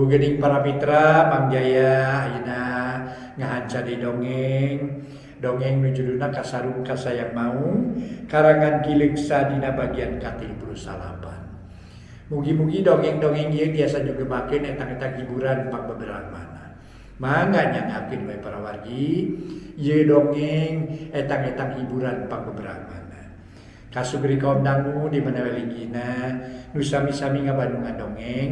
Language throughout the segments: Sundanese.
Geuning para mitra Mang Jaya ayeuna ngahanca di dongeng. Dongeng nu judulna Kasarung Kasayang Maung karangan Ki Leuksa dina bagian ka-38. Mugi-mugi dongeng-dongeng ieu tiasa nyugemakeun etang-etang hiburan pangbeberahmana. Mangga nyangakeun we para wargi ieu dongeng etang-etang hiburan pangbeberahmana. Kasugri kaum dangu di mana we linggihna nu sami-sami ngabandungan dongeng.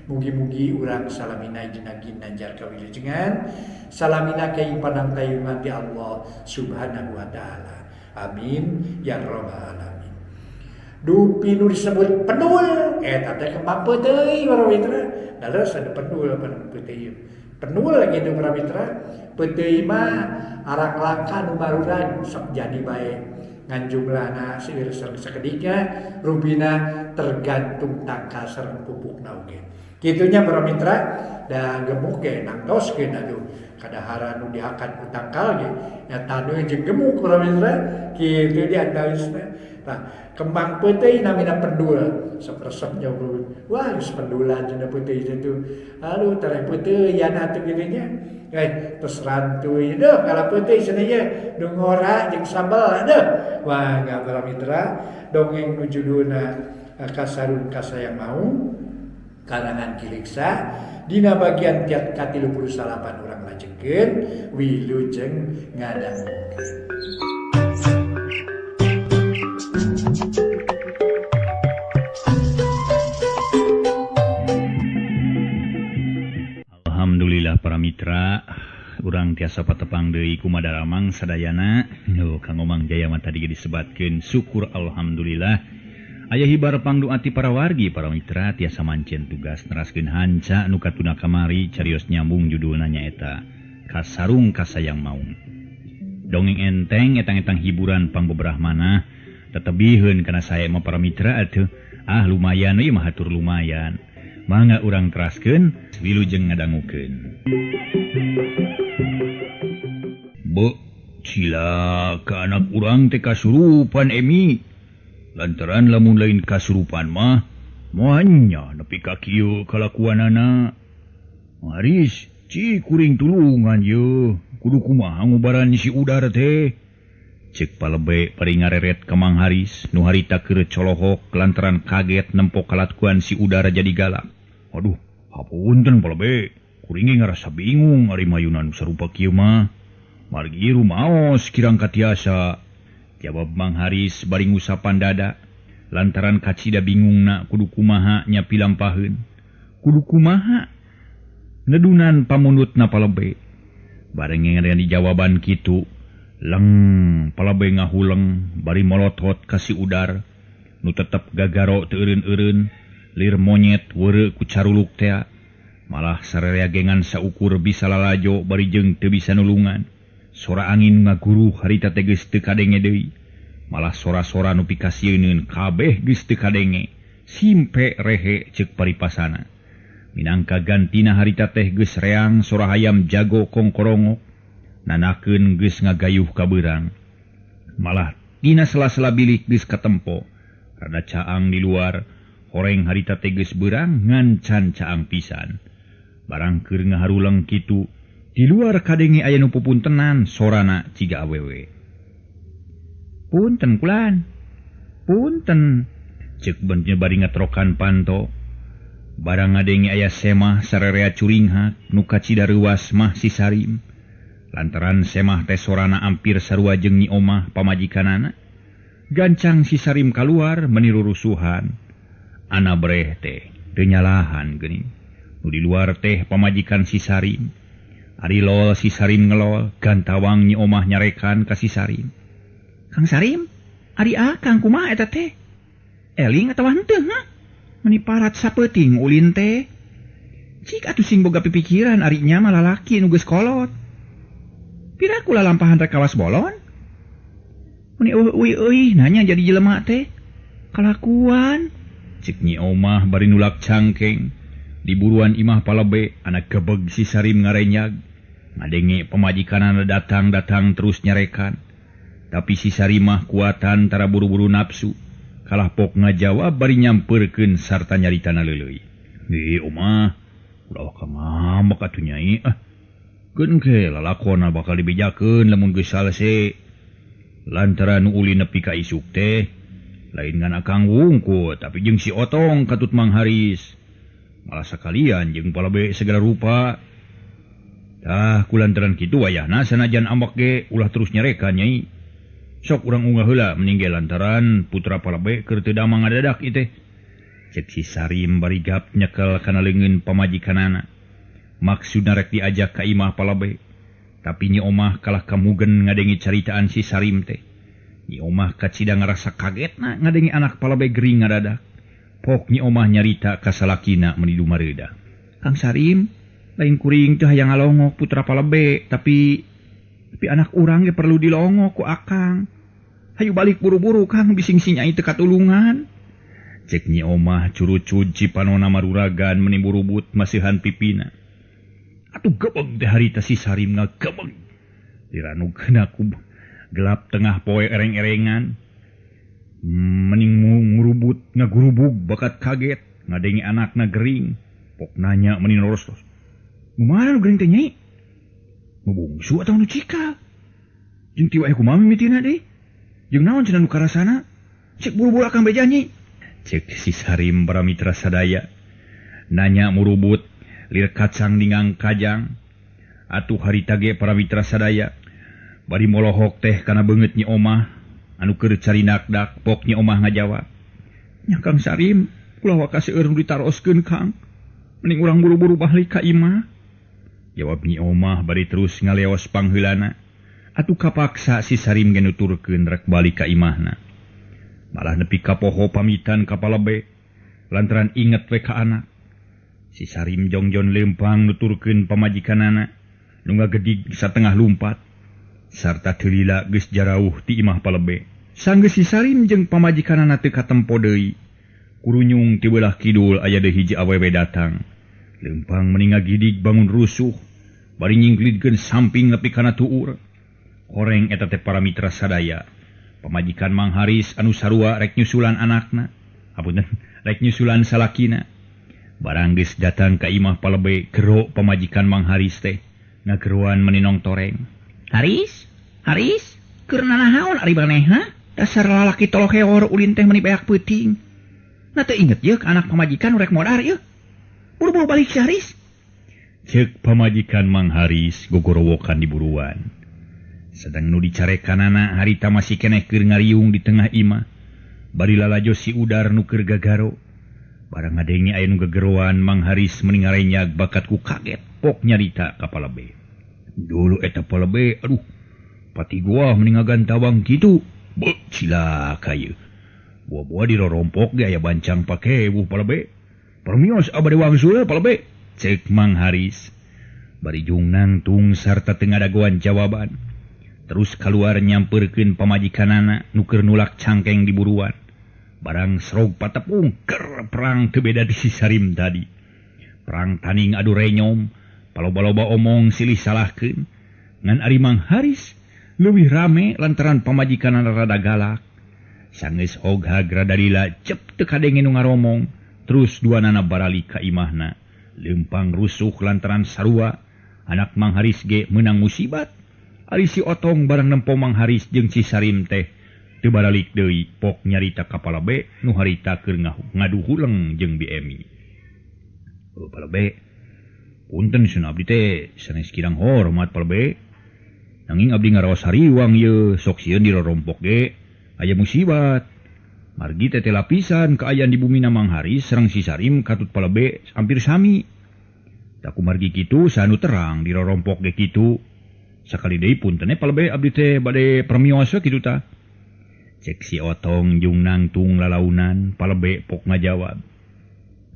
Mugi-mugi urang salamina dina ginanjar kawilujengan, salamina kaing panangtayungan ti Allah Subhanahu wa taala. Amin ya rabbal alamin. Dupi nu disebut penul eta teh kembang peuteuy para mitra. Da leres ada penul peuteuy. Penul gitu para mitra. Peuteuy mah arang langka nu baruran sok jadi bae. Ngan jumlahna seueur sareng sakedikna rupina tergantung tangkal sareng pupukna oge. Kitunya para mitra da gemuk ge nangtoskeun atuh kadaharan nu dihakan ku tangkal ge nya taneuh jeung gemuk para mitra kitu di antawisna. Tah kembang peuteuy namina pendul sok resep nyoba wah geus pendulan cenah peuteuy teh tuh aduh tereh peuteuyan atuh kitu nya. Terus rantuy deuh kala peuteuy cenah ye nu ngora jeung sambel deuh. Wah enggak para mitra dongeng nu judulna Kasarung Kasayang Maung karangan Ki Leuksa dina bagian tiat ka-38 urang lajengkeun wilujeng ngadangukeun. Alhamdulillah para mitra urang tiasa patepang deui kumadaramang sadayana. Duh Kang Omang Jaya mah tadi disebatkeun syukur alhamdulillah. Aya hibar pangdoa ti para wargi para mitra tiasa mancen tugas neraskeun hanca nu katuna kamari carios nyambung judulna nyaeta Kasarung Kasayang Maung. Dongeng enteng etang-etang hiburan pangbeberahmana tetebiheun kana sae mah para mitra atuh. Ah lumayan euy mah hatur lumayan. Mangga urang teraskeun wilujeng ngadangukeun. Be cilaka anak urang teh kasurupan Emi. Lantaran lamun lain kasurupan mah moanya nepi ka kieu kalakuanana. Haris ci kuring tulungan ye kudu kumaha ngubaran si udar teh. Cek palebe bari ngareret ka Mang Haris nu harita keur colohok lantaran kaget nempo kalakuan si udara jadi galak. Aduh, hapunten palebe, kuring ge ngarasa bingung ari mayunan sarupa kieu mah. Margi rumaos kirang katiasa. Jawab Mang Haris bari ngusapan dada lantaran kacida bingungna kudu kumaha nya pilampaheun. Kudu kumaha nedunan pamundutna palebe. Bareng ngeureun dijawaban kitu, leng palebe ngahuleng bari molotot ka si udar nu tetep gagaro teu eureun-eureun lir monyet weureu ku caruluk tea. Malah sararea gengan saukur bisa lalajo bari jeung teu bisa nulungan. Sora angin ngaguruh harita teh geus teu kadenge deui. Malah sora-sora nu pikasieuneun kabeh geus teu kadenge. Simpe rehe ceuk paripasana. Minangka gantina harita teh geus reang sora hayam jago kongkorongok. Nanakeun geus ngagayuh ka beurang. Malah dina sela-sela bilik geus katempo. Rada caang di luar, horeng harita teh geus beurang ngan can caang pisan. Barang keur ngaharuleng kitu, di luar kadenge aya nu pupuntenan sorana ciga awewe. Punten kulan. Punten. Ceuk bennya bari ngatrokan panto. Barang ngadenge aya semah sararea curinghak nu kacida reuwas mah si Sarim. Lantaran semah teh sorana ampir sarua jeung Nyi Omah pamajikanana. Gancang si Sarim kaluar meniru rusuhan. Ana breh teh teu nyalahan geuning. Nu di luar teh pamajikan si Sarim. Ari lol si Sarim ngelol, gantawang Nyi Omah nyarekan ka si Sarim. Kang Sarim, ari akang kumaha eta teh? Eling atawa henteu ha? Meni parat sapeuting ulin teh. Cik atuh sing boga pipikiran ari nya mah lalaki nu geus kolot. Piraku lalampahan rek kawas bolon? Meni eueuh nanya jadi jelema teh. Kalakuan. Cik Nyi Omah bari nulak cangkeng. Di buruan imah palebe anak gebeg si Sarim ngarenyag. Ngadenge pamajikanana datang-datang terus nyarekan. Tapi si Sarimah kuatan tara buru-buru nafsu. Kalah pok ngajawab bari nyamperkeun sarta nyaritana leuleui. Ih omah, Ulah ka ngambek atuh Nyai ah. Keun ke lalakona bakal dibejakeun lamun geus salese. Lantaran nu ulin nepi ka isuk teh lain ngan Akang wungkul tapi jeung si Otong katut Mang Haris. Malah sakalian jeung palebe segala rupa. Tah kulantaran kitu wayahna sanajan ambek ge ulah terus nyarekan Nyai. Sok urang unggah heula meninggal lantaran putra palebe keur teu damang ngadadak ieu teh. Cek si Sarim bari gap nyekel kana leungeun pamajikanana. Maksudna rek diajak ka imah palebe. Tapi Nyi Omah kalah kamugen ngadengi caritaan si Sarim teh. Nyi Omah kacida ngarasa kagetna ngadengi anak palebe gering ngadadak. Pok Nyi Omah nyarita ka salakina meuni dumareudah. Kang Sarim, lain kuring teh hayang ngalongok putra palebe, tapi anak urang ge perlu dilongok ku Akang. Hayu balik buru-buru Kang, bising si Nyai teu katulungan. Cek Nyi Omah curucud cipanona maruragan meni burubut masihan pipina. Atuh gebeg teh harita si Sarim ngagebeg. Diranukeun ku gelap tengah poe ereng-erengan. Mening ngurubut ngagurubug bakat kaget ngadengi anakna gering. Pok nanya meni noros tos. Kumaha nu gering teh Nyai? Nu bungsu atawa nu cikal? Jeung ti wae kumaha mimitina deui? Jeung naon cenah nu karasana? Cek buru-buru Akang beja Nyai. Cek si Sarim para mitra sadaya. Nanya murubut lir kacang ningang kajang. Atuh harita ge para mitra sadaya. Bari molohok teh kana beungeut Nyi Omah anu keur carinakdak pok Nyi Omah ngajawab. Nya Kang Sarim, ulah waka seueur nu ditaroskeun Kang. Mending urang buru-buru balik ka imah. Jawab Nyi Omah bari terus ngaleos pangheulana. Atuh kapaksa si Sarim ge nuturkeun rek balik ka imahna. Malah nepi ka poho pamitan ka palebe lantaran inget we ka anak. Si Sarim jongjon lempang nuturkeun pamajikanana nu ngagedig satengah lumpat sarta teu lila geus jarauh ti imah palebe. Sanggeus si Sarim jeung pamajikanana teu katempo deui. Kurunyung ti beulah kidul aya deui hiji awewe datang. Lempang meni ngagidig bangun rusuh bari nyingklidkeun samping nepi kana tuur. Horeng eta teh para mitra sadaya. Pamajikan Mang Haris anu sarua rek nyusulan anakna. Apunten, rek nyusulan salakina. Barang geus datang ka imah palebe gero pamajikan Mang Haris teh ngageroan meninong toreng. Haris, Haris, keur nanaon ari manehna? Dasar lalaki toloheor ulin teh meuni beak peuting. Na teu inget ye ka anak pamajikan rek modar ieu. Buru-buru balik si Haris. Ceuk pamajikan Mang Haris gogorowokan di buruan. Sedang nu dicarekanana harita masih keneh keur ngariung di tengah imah. Bari lalajo si Udar nu keur gagaro. Barang ngadenge aya nu gegeroan Mang Haris meni ngarenyag bakat ku kaget pok nyarita ka palebe. Dulu eta palebe aduh pati gua meni ngagantawang kitu. Beuh cilaka ieu. Buah-buah dirorompok ge aya bancang pakewuh palebe. Permios abade wangsul palebe. Ceuk Mang Haris. Bari jung nangtung sarta teu ngadagoan jawaban. Terus keluar nyamperkeun pamajikanana nu keur nulak cangkeng di buruan. Barang serog patepung ker perang teu beda di si Sarim tadi. Perang taning adu renyom, paloba-loba omong silih salahkeun. Ngan ari Mang Haris leuwih rame lantaran pamajikanana rada galak. Sanggeus oghag rada lila cep teu kadenge nu ngaromong, terus duanana baralik ka imahna. Leumpang rusuh lantaran sarua, anak Mang Haris ge meunang musibat. Ari si Otong barang nempo Mang Haris jeung si Sarim teh teu baralik deui pok nyarita ka palebe nu harita keur ngadu huleng jeung Bi Emi. Oh palebe, punten sun abdi teh sanes kirang hormat palebe. Nanging abdi ngaraos hariwang ieu sok sieun dirorompok ge aya musibat. Margi teh lapisan kaayaan di bumina Mang Haris sareng si Sarim katut palebe hampir sami. Tak kumargi kitu sanu terang dirorompok ge kitu. Sakali deui punten palebe abdi teh bade permios we kitu tah. Cek si Otong jeung nangtung lalaunan palebe pok ngajawab.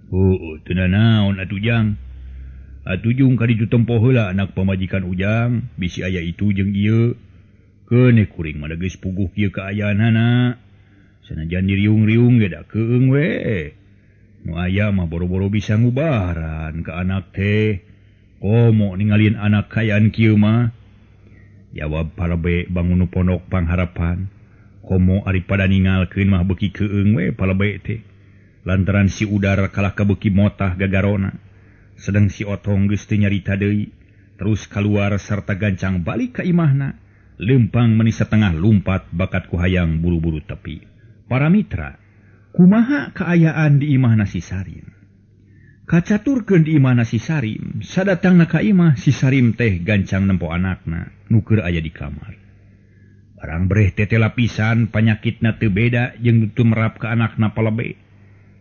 Heueuh teu nanaon atuh Jang. Atuh jung ka ditu tempo heula anak pamajikan Ujang bisi aya itu jeung ieu. Keuneh kuring mah geus puguh kieu kaayaanana. Sanajan diriung-riung ge da keung we. Nu aya mah boro-boro bisa ngubaran ka anak teh. Komo ningalieun anak kayaan kieu mah. Jawab palebe bangun pondok pangharapan. Komo ari pada ningalkeun mah beuki keung we palebe teh. Lantaran si Udar kalah kabeuki motah gagarona. Sedang si Otong geus teu nyarita deui, terus kaluar sarta gancang balik ka imahna. Lempang meni setengah lumpat bakat ku hayang buru-buru tepi. Para mitra, kumaha kaayaan di imahna si Sarim? Kacaturkeun di imahna si Sarim, sadatangna ka imah si Sarim teh gancang nempo anakna nu keur aya di kamar. Barang breh teh lapisan panyakitna teu beda jeung nu tumerap ka anakna palebe.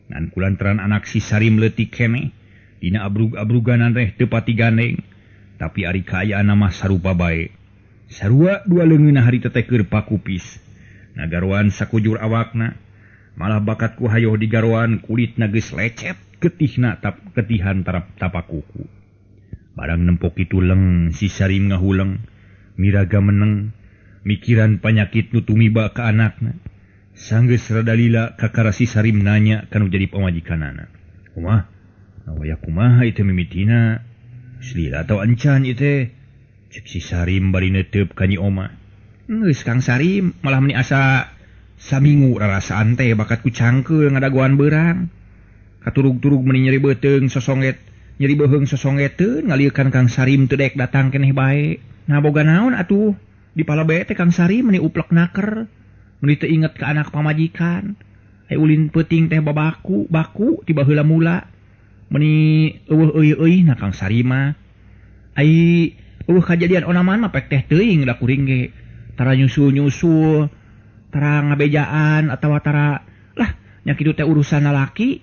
Ngan kulantaran anak si Sarim leutik keneh, dina abrug-abruganan teh teu pati gandeng, tapi ari kaayaan mah sarupa bae. Sarua dua leungeunna harita teh keur pakupis. Nagaroan sakujur awakna, malah bakat ku hayoh digaroan kulitna geus lecet, getihna tap getihan tarap tapakuku. Barang nempok kitu leng si Sarim ngahuleng, miraga meneng, mikiran panyakit nu tumiba ka anakna. Sanggeus rada lila kakara si Sarim nanya kanu jadi pamajikanana. Kumaha? Nawaya kumaha ieu teh mimitina? Selila atau encan ieu teh? Cek si Sarim bari neuteup ka Nyi Oma. Geus Kang Sarim malah meni asa samingu rarasaan teh bakat ku cangkeul ngadagoan beurang. Katurug-turug meni nyeri beuteung sosonget, nyeri beuheung sosongeteun ngaliekan Kang Sarim teu daek datang keneh bae. Nah boga naon atuh? Di palebe teh Kang Sarim meni uplek naker, meni teu inget ka anak pamajikan. Ai ulin peuting teh babaku, baku ti baheula mula. Meni eueuh euy-euy na Kang Sarim mah. Ai eueuh kajadian onaman mah pek teh teuing da kuring ge. Tara nyusul-nyusul, tara ngabejaan atawa tara lah nya kitu teh urusan lalaki.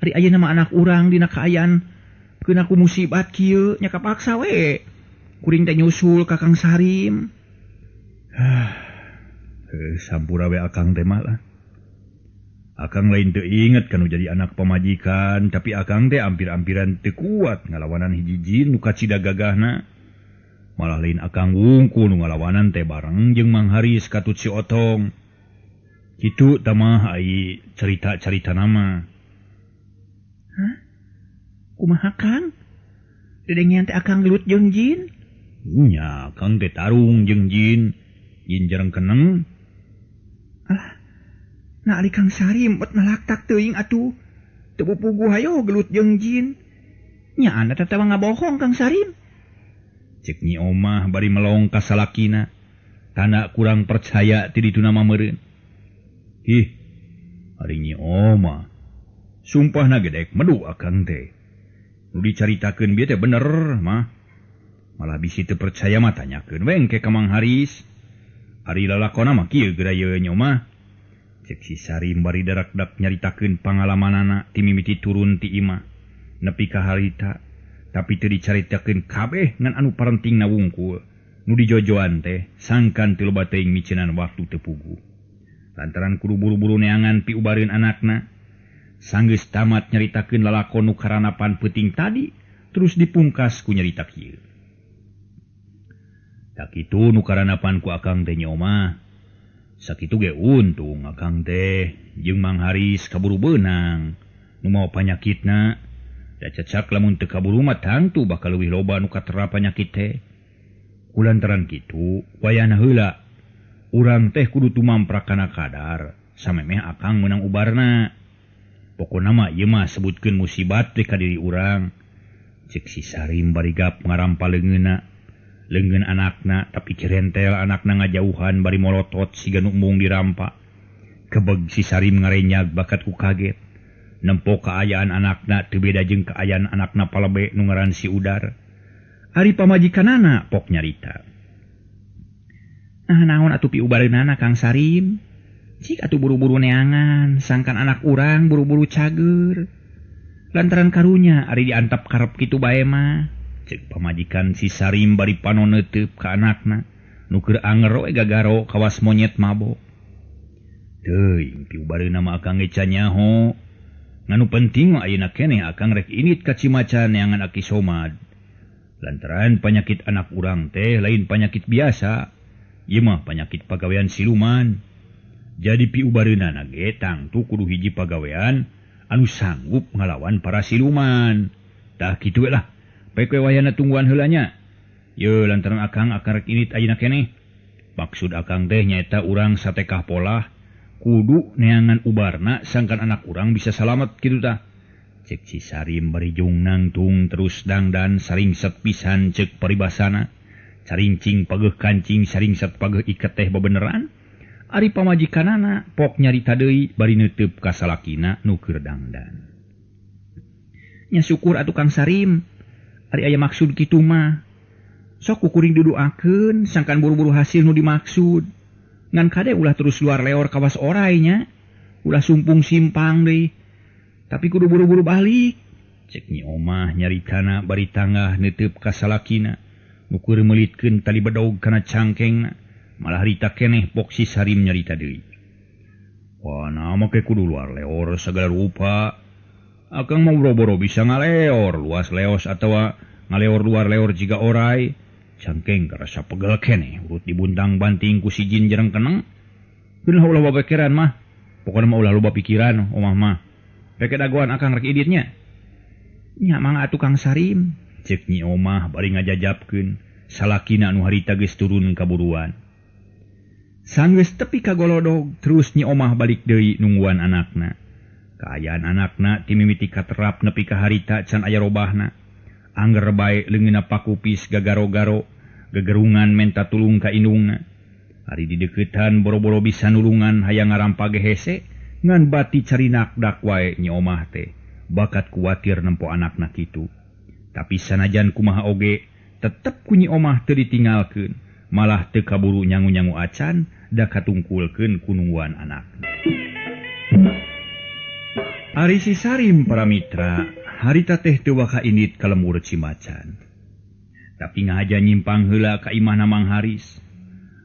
Ari ayeuna mah anak urang dina kaayaan keuna ku musibat kieu nya kapaksa we. Kuring teh nyusul ka Kang Sarim. Sampura we akang teh mah lah. Akang lain teu inget kanu jadi anak pamajikan, tapi akang teh ampir-ampiran teu kuat ngalawanan hiji jin nu kacida gagahna. Malah lain akang wungkul nu ngalawanan teh bareng jeung Mang Haris katut si Otong. Kitu tamah ai carita-carita nama. Hah? Kumaha Kang? Dedengean teh akang gelut jeung jin? Nya, akang teh tarung jeung jin. Jin jarang keneng. Alah. Nah ari Kang Sarim bet nalaktak teuing atuh. Teu puguh hayo gelut jeung jin. Nya anda teh ngabohong Kang Sarim. Cek Nyi Omah bari melong ka salakina. Tanda kurang percaya ti dituna mah meureun. Ih, ari Nyi Omah. Sumpahna ge daek medu akang teh. Nu dicaritakeun bieu teh bener mah. Malah bisi teu percaya mah tanyakeun we engke ka Mang Haris. Ari lalakona mah kieu geura ieu Nyi Omah. Cek si Sarim bari darak-dak nyaritakeun pangalamanana ti mimiti turun ti imah nepi ka harita, tapi teu dicaritakeun kabeh ngan anu parentingna wungkul. Nu dijojoan teh sangkan teu loba teuing miceunan waktu teu puguh. Lantaran kudu buru-buru neangan piubareun anakna, sanggeus tamat nyaritakeun lalakon nu karanapan peuting tadi, terus dipungkas ku nyarita kieu. Tak kitu nu karanapan ku akang teh Nyi Omah. Sakitu ge untung akang teh jeung Mang Haris kaburu beunang nu mawa panyakitna. Da cecak lamun teu kaburu mah tangtu bakal leuwih loba nu katera panyakit teh. Kulantaran kitu wayahna heula urang teh kudu tumamprak kana kadar samemeh akang meunang ubarna. Pokona mah ieu mah sebutkeun musibat teh ka diri urang. Cek si Sarim bari gap ngarampa leungeunna. Leungeun anakna tapi cirentel anakna ngajauhan bari molotot siga nu embung dirampa. Kebeg si Sarim ngarenyag bakat ku kaget. Nempo kaayaan anakna teu beda jeung kaayaan anakna palebe nu ngaran si Udar. Ari pamajikanana pok nyarita. Nah naon atuh piubareunana Kang Sarim? Cik atuh buru-buru neangan sangkan anak urang buru-buru cager. Lantaran karunya ari diantap karep kitu bae mah. Cek pamajikan si Sarim bari panon neuteub ka anakna nu keur anger we gagaro kawas monyet mabok. Teuing piubareunna mah akang ge can nyaho. Ngan nu penting mah ayeuna keneh akang rek init ka Cimacan neangan Aki Somad. Lantaran panyakit anak urang teh lain panyakit biasa. Ieu mah panyakit pagawean siluman. Jadi piubareunana ge tangtu kudu hiji pagawean anu sanggup ngalawan para siluman. Tah kitu we lah. Baik we wayahna tungguan heula nya. Ye lantaran akang akarek init ayeuna keneh. Maksud akang teh nyaeta urang satekah polah kudu neangan ubarna sangkan anak urang bisa salamet kitu tah. Cek si Sarim bari jung nangtung terus dangdan saringset pisan cek paribasana. Carincing pageuh kancing saringset pageuh iket teh bebeneran. Ari pamajikanana pok nyarita deui bari neuteup ka salakina nu keur dangdan. Nya syukur atuh Kang Sarim. Ari aya maksud kitu mah. Sok ku kuring duduakeun sangkan buru-buru hasil nu dimaksud. Ngan kade ulah terus luar leor kawas orai nya. Ulah sumpung simpang deui. Tapi kudu buru-buru balik. Cek Nyi Omah nyaritana bari tangah neuteup ka salakina. Nu keur meulitkeun tali bedog kana cangkengna. Malah harita keneh pok si Sarim nyarita deui. Wah, nama ke kudu luar leor segala rupa. Akang mau boro-boro bisa ngaleor luas leos atawa ngaleor luar leor jiga orai. Cangkeng karasa pegel keneh urut dibuntang banting ku si jin jereng keneng. Ulah ulah babekeran mah. Pokona mah ulah loba pikiran omah mah. Rek dagoan akang rek iditnya. Nya mangga atuh Kang Sarim. Cek Nyi Omah bari ngajajapkeun salakina anu harita geus turun kaburuan. Sanggeus tepi ka golodog terus Nyi Omah balik deui nungguan anakna. Kaayaan anakna ti mimiti katerap nepi ka harita can aya robahna. Angger bae leungeunna pakupis gagaro-garo, gegerungan menta tulung ka indungna. Ari dideuketan boro-boro bisa nulungan hayang ngarampage hese, ngan bati carinak dak wae Nyi Omah teh, bakat kuatir nempo anakna kitu. Tapi sanajan kumaha oge, tetep ku Nyi Omah teu ditinggalkeun, malah teu kaburu nyangu-nyangu acan da katungkulkeun ku nungguan anakna. Ari si Sarim para mitra, harita teh teu waka indit ka lembur Cimacan. Tapi ngahaja nyimpang heula ka imahna Mang Haris.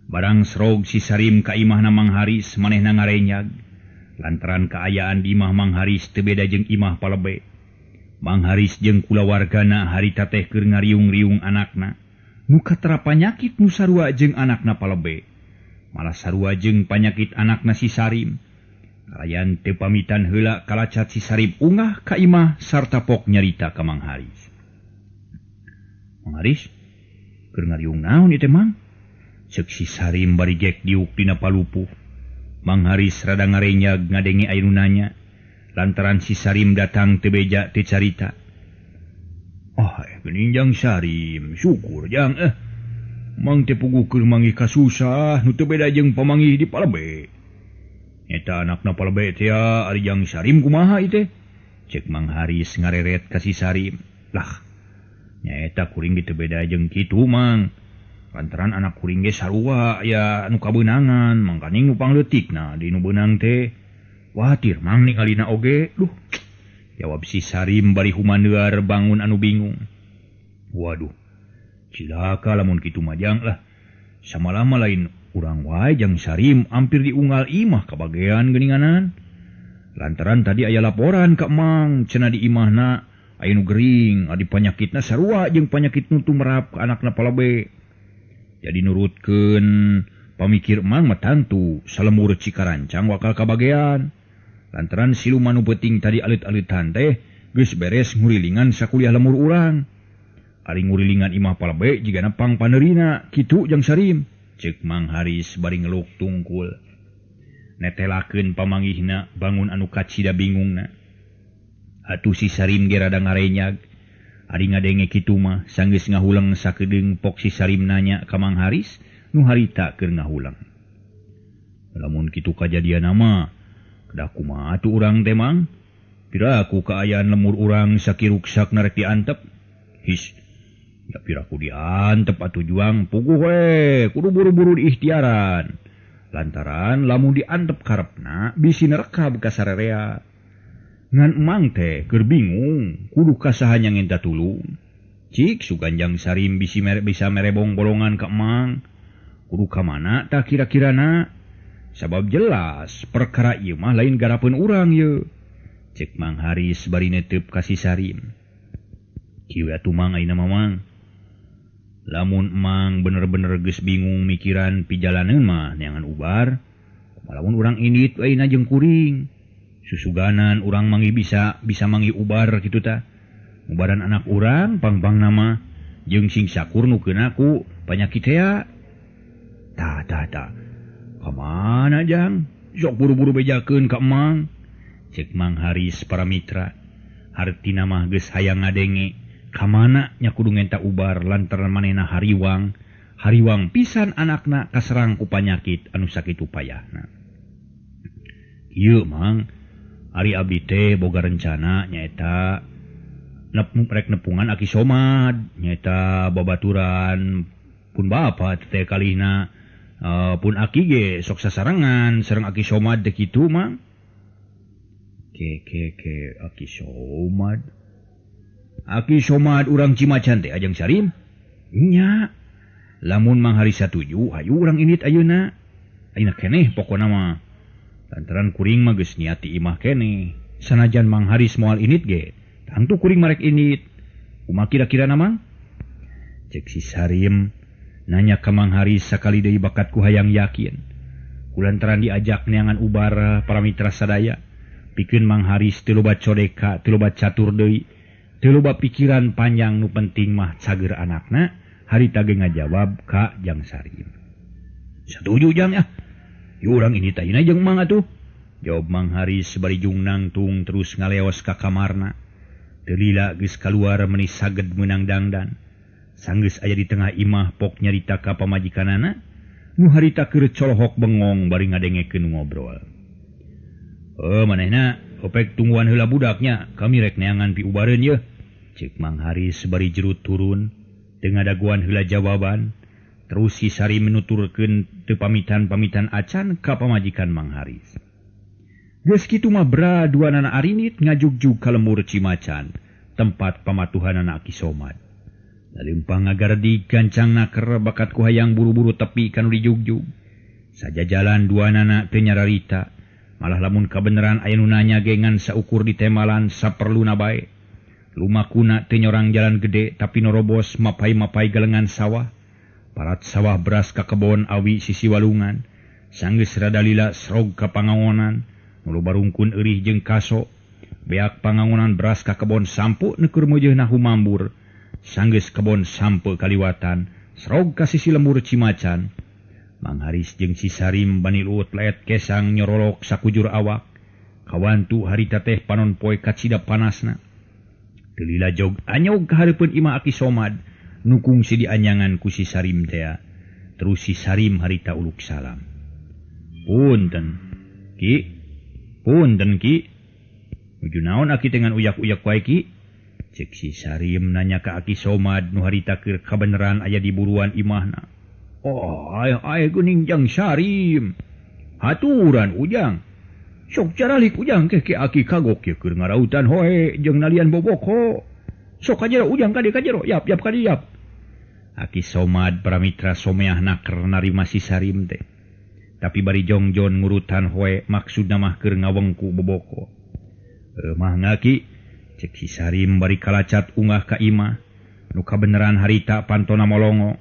Barang srog si Sarim ka imahna Mang Haris manehna ngarenyag. Lantaran kaayaan di imah Mang Haris teu beda jeung imah palebe. Mang Haris jeung kulawargana harita teh keur ngariung-riung anakna. Nu katera panyakit nu sarua jeung anakna palebe. Malah sarua jeung panyakit anakna si Sarim. Kalayan teu pamitan heula kalacat si Sarim ungah ka imah sarta pok nyarita ka Mang Haris. Mang Haris, keur ngariung naon ieu teh Mang? Ceuk si Sarim bari gek diuk dina palupuh. Mang Haris rada ngarenyag ngadenge aya nu nanya. Lantaran si Sarim datang teu beja teu carita. Ah, geuning jang Sarim, syukur jang Mang teh puguh keur manggih kasusah nu teu beda jeung pamanggih di palebe. Eta anakna palebe teh ari jang Sarim kumaha ieu teh? Cek Mang Haris ngareret ka si Sarim. Lah, nyaeta kuring ge teu beda jeung kitu Mang. Lantaran anak kuring ge sarua aya nu kabeunangan, mangkaning nu pangleutikna di nu beunang teh. Watir Mang ningalina oge. Duh. Jawab si Sarim bari humaneuar bangun anu bingung. Waduh. Cilaka lamun kitu mah jang lah. Samalama lain urang wae jang Sarim hampir diunggal imah kabagean geuninganan. Lantaran tadi aya laporan ka Mang cenah di imahna aya nu gering, adi panyakitna sarua jeung panyakit nu tumerap ka anakna palebe. Jadi nurutkeun pamikir Mang mah tantu salemur Cikarancang wakal kabagean. Lantaran siluman nu peuting tadi alit-alitan teh geus beres ngurilingan sakuliah lemur urang. Ari ngurilingan imah palebe jigana pangpaneurina kitu jang Sarim. Ceuk Mang Haris bari ngeluk tungkul. Netelakeun pamanggihna bangun anu kacida bingungna. Atuh si Sarim ge rada ngarenyag. Ari ngadenge kitu mah sanggeus ngahuleng sakedeung pok si Sarim nanya ka Mang Haris nu harita keur ngahuleng. Lamun kitu kajadianna mah kedah kumaha atuh urang teh Mang? Piraku kaayaan lemur urang sakiruksak narek diantep. His, ya piraku diantep atuh juang puguh we kudu buru-buru diikhtiaran. Lantaran lamun diantep karepna bisi nerekab ka sarerea. Ngan emang teh keur bingung kudu ka saha nyangenta tulung. Cik suganjang Sarim bisi bisa merebong bolongan ka emang. Kudu ka mana tah kira-kirana? Sabab jelas perkara ieu mah lain garapeun urang ye. Cek Mang Haris bari neteup ka si Sarim. Kieu atuh Mang ayeuna mah Mang. Lamun emang bener-bener geus bingung mikiran pijalaneun mah neangan ubar. Lamun urang indit ayeuna jeung kuring. Susuganan urang manggih bisa manggih ubar kitu tah. Ubaran anak urang pang-pang nama jeung sing sakur nu keuna ku panyakit tea. Tah tah tah. Ka mana jang? Sok buru-buru bejakeun ka emang. Cek Mang Haris para mitra. Hartina mah geus hayang ngadenge ka mana nya kudu ngenta ubar lantaran manehna hariwang. Hariwang pisan anakna kaserang ku panyakit anu sakitu payahna. Ieu Mang, ari abdi teh boga rencana nyaeta rek nepungan Aki Somad nyaeta babaturan pun bapa teh kalihna pun aki ge sok sasarengan sareng Aki Somad teh kitu Mang. Ke ke ke Aki Somad. Aki Somad urang Cimacan teh Ajang Sarim. Nya. Lamun Mang Haris satuju hayu urang indit ayeuna. Ayeuna keneh pokona mah. Lantaran kuring mah geus niat ti imah keneh. Sanajan Mang Haris moal indit ge, tangtu kuring marek indit. Kumaha kira-kirana Mang? Cek si Sarim nanya ka Mang Haris sakali deui bakat ku hayang yakin. Kulantaran diajak neangan ubar para mitra sadaya, pikeun Mang Haris teu loba codeka, teu loba catur deui, teu loba pikiran panjang nu penting mah cager anakna, harita ge ngajawab ka Jang Sarim. Satuju Jang ah. Yuk urang ini tayina jeung Mang atuh. Jawab Mang Haris bari jung nangtung terus ngaleos ka kamarna. Teu lila geus kaluar meuni saged meunang dangdan. Sanggeus aya di tengah imah pok nyarita ka pamajikanana, nu harita keur colohok bengong bari ngadengekeun ngobrol. Manehna opek tungguan heula budaknya, kami rek neangan piubareun yeuh. Ceuk Mang Haris bari jerut turun, teu ngadaguan heula jawaban. Terus si Sari menuturkeun teu pamitan-pamitan acan ka pamajikan Mang Haris. Geus kitu mah bra duanana arinit ngajugjug ka lembur Cimacan, tempat pamatuhanana Aki Somad. Lalempang ngagardi gancang naker bakat ku hayang buru-buru tepi kanu dijugjug. Saja jalan duanana teu nyararita, malah lamun kabeneran aya nu nanya ge ngan saukur ditemalan saperluna bae. Lumakuna teu nyorang jalan gede tapi norobos mapai-mapai galengan sawah. Parat sawah beras ka kebon awi sisi walungan. Sanggeus rada lila srog ka pangangonan, nu loba rungkun eurih jeung kaso. Beak pangangonan beras ka kebon sampu neukur meujeuna humambur. Sanggeus kebon sampe kaliwatan, srog ka sisi lembur Cimacan. Mang Haris jeung si Sarim bani luut leet kesang nyorolok sakujur awak. Kawantu harita teh panon poe kacida panasna. Teu lila jog anyog ka hareupeun imah Aki Somad, nukung si dianyangan ku si Sarim tea. Terus si Sarim harita uluk salam. Punten Ki, punten Ki. Nuju naon Aki dengan uyak-uyak wae Ki? Cek si Sarim nanya ka Aki Somad nu harita keur kabeneran aya di buruan imahna. Oh, ay geuning Jang Sarim. Haturan Ujang. Sok caralik Ujang ke ke Aki kagok ye keur ngarautan hoe jeung nalian boboko. Sok kajero Ujang kade kajero, yap yap kade yap. Aki Somad paramitra someah naker narima si Sarim teh. Tapi bari jongjon ngurutan hoe maksudna mah keur ngawengku boboko. Mah ngaki. Cek si Sarim bari kalacat ungah ka imah nu kabeneran harita pantona molongo.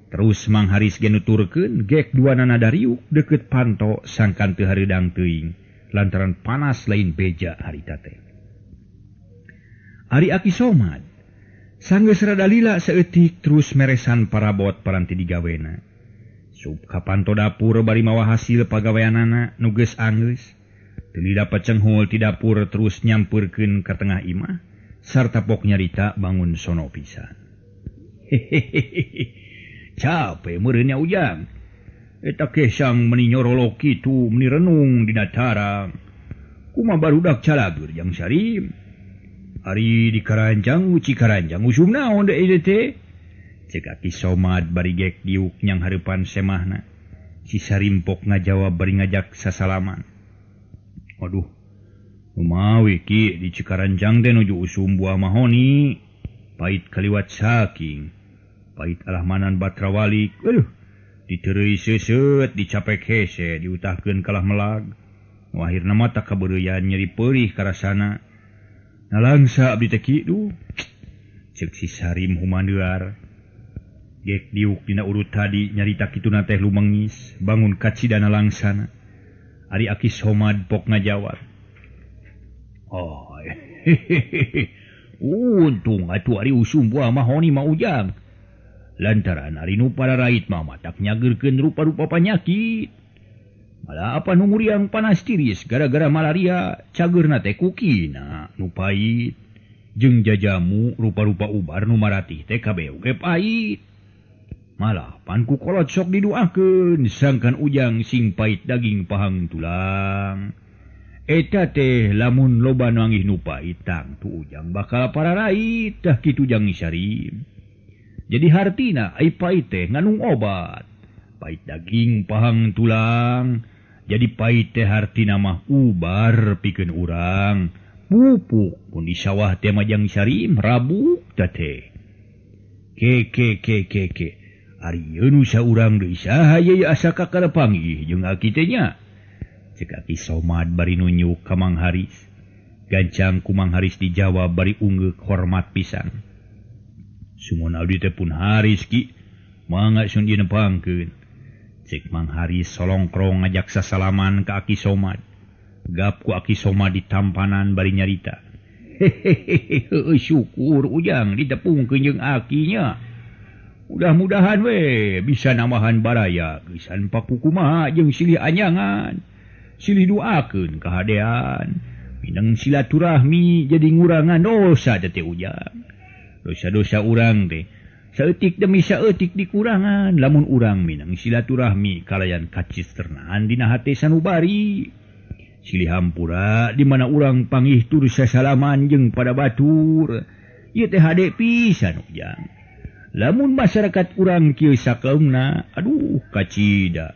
Terus Mang Haris ge nuturkeun gek duanana dariuk deukeut panto sangkan teu hareudang teuing lantaran panas lain beja harita teh. Ari Aki Somad sanggeus rada lila saeutik terus meresan parabot paranti digawena. Sup ka panto dapur bari mawa hasil pagaweanana nu geus anggeus. Teu lila pacenghul ti dapur terus nyampeurkeun ka tengah imah sarta pok nyarita bangun sono pisan. Hehehe. Capek meureun nya Ujang. Eta kesang meni nyorolok kitu meni renung dina tarang. Kumaha barudak calageur Jang Sarim. Ari di Karanjang Cikaranjang usum naon deui teh? Cek Aki Somad bari gek diuk nyang hareupan semahna. Si Sarim pok ngajawab bari ngajak sasalaman. Aduh, kumaha Ki di Cikaranjang teh nuju usum buah mahoni, pait kaliwat saking, pait alahmanan batrawalik, aduh, diteureuy seuseut, dicapek hese, diutahkeun kalah melag. Nu akhirna mah tak kabeureuyan nyeri peurih karasana. Nalangsa abdi teh ki duh. Ceuk si Sarim humandear. Gek diuk dina urut tadi nyarita kituna teh lumengis, bangun kacidana langsana. Ari Aki Somad pok ngajawab. Oh, hehehe. Untung atuh ari usum buah mahoni mah Ujang. Lantaran ari nu pararait mah matak nyageurkeun rupa-rupa panyakit. Malah apa nu muriang panas tiris gara-gara malaria cageurna teh kukina nu pait. Jeung jajamu rupa-rupa ubar nu maratih teh kabeh oge pait. Malah pan ku kolot sok diduakeun sangkan Ujang sing pait daging pahang tulang. Eta teh lamun loba nangih nu pait tangtu Ujang bakal pararait tah kitu Jang Sarim. Jadi hartina ai pait teh nganung obat. Pait daging pahang tulang. Jadi pait teh hartina mah ubar pikeun urang. Pupuk pun di sawah teh mah Jang Sarim rabuk tah teh. Ke ke ke ke ke. Ari nu saurang deui saha ye asa kakara panggih jeung aki teh nya. Cek Aki Somad bari nunjuk ka Mang Haris. Gancang ku Mang Haris dijawab bari unggeuk hormat pisan. Sumon abdi teh pun Haris ki, mangga sun ieu nepangkeun. Cek Mang Haris solongkrong ngajak sasalaman ka Aki Somad. Gap ku Aki Somad ditampanan bari nyarita. Hehehe, syukur Ujang ditepungkeun jeung aki nya. Mudah-mudahan we bisa nambahan baraya geusan pakukumaha jeung silih anyangan. Silih duakeun kahadean. Minang silaturahmi jadi ngurangan dosa teh Ujang. Dosa-dosa urang teh saeutik demi saeutik dikurangan lamun urang minang silaturahmi kalayan kacisternaan dina hate sanubari. Silih hampura di mana urang panggih tur sasalaman jeung pada batur. Ieu teh hade pisan Ujang. Lamun masyarakat urang kieu sakaumna, aduh kacida.